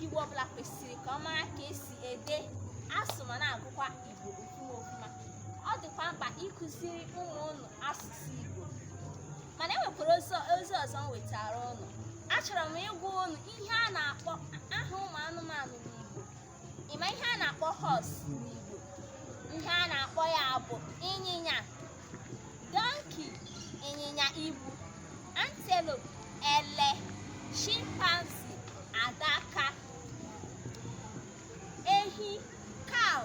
Igbo ọbụla kwesịrị ka ọ mara ka esi ede, asụ ma na-agụkwa Igbo ofuma ofuma. Ọ dịkwa mkpa ịkụziri ụmụ unu asụsụ Igbo. Mana e nwekwara ozi ọzọ m wetara unu. Achọrọ m ịgwa unu ihe a na-akpọ aha ụmụ anụmanụ n'Igbo. Ị ma ihe a na-akpọ horse n'Igbo? Ihe a na-akpọ ya bụ ịnyịnya. Donkey, ịnyịnya ibu. Antelope, ele. Chimpanzee, adaka. Ehi, cow.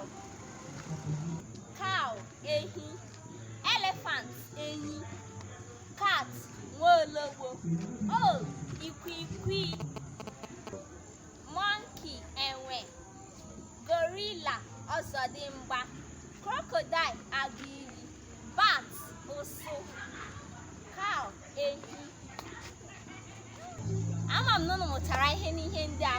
Cow, ehi. Elephant, enyi. Cat, nwaologbo. Owl, ikwikwii. Monkey, enwe. Gorilla, ọzọdimgba. Crocodile, agụ iyi. Bat, ụsụ. Cow, ehi. Ama m na unu mụtara ihe n'ihe ndị a.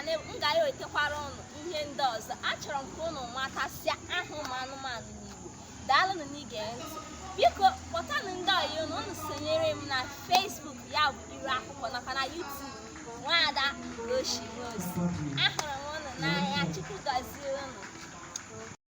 M ga-ewetakwara unu ihe ndị ọzọ. Achọrọ m ka unu matasịa aha ụmụ anụmanụ n'Igbo. Daalụnụ n'ige ntị. Biko kpọtanụ ndị ọyị unu, unu sonyere m na Facebook, ya bụ Iru Akwụkwọ, nakwa na YouTube, Nwaada Ugochi Nwosu. Ahụrụ m unu n'anya. Chukwu gọzie unu.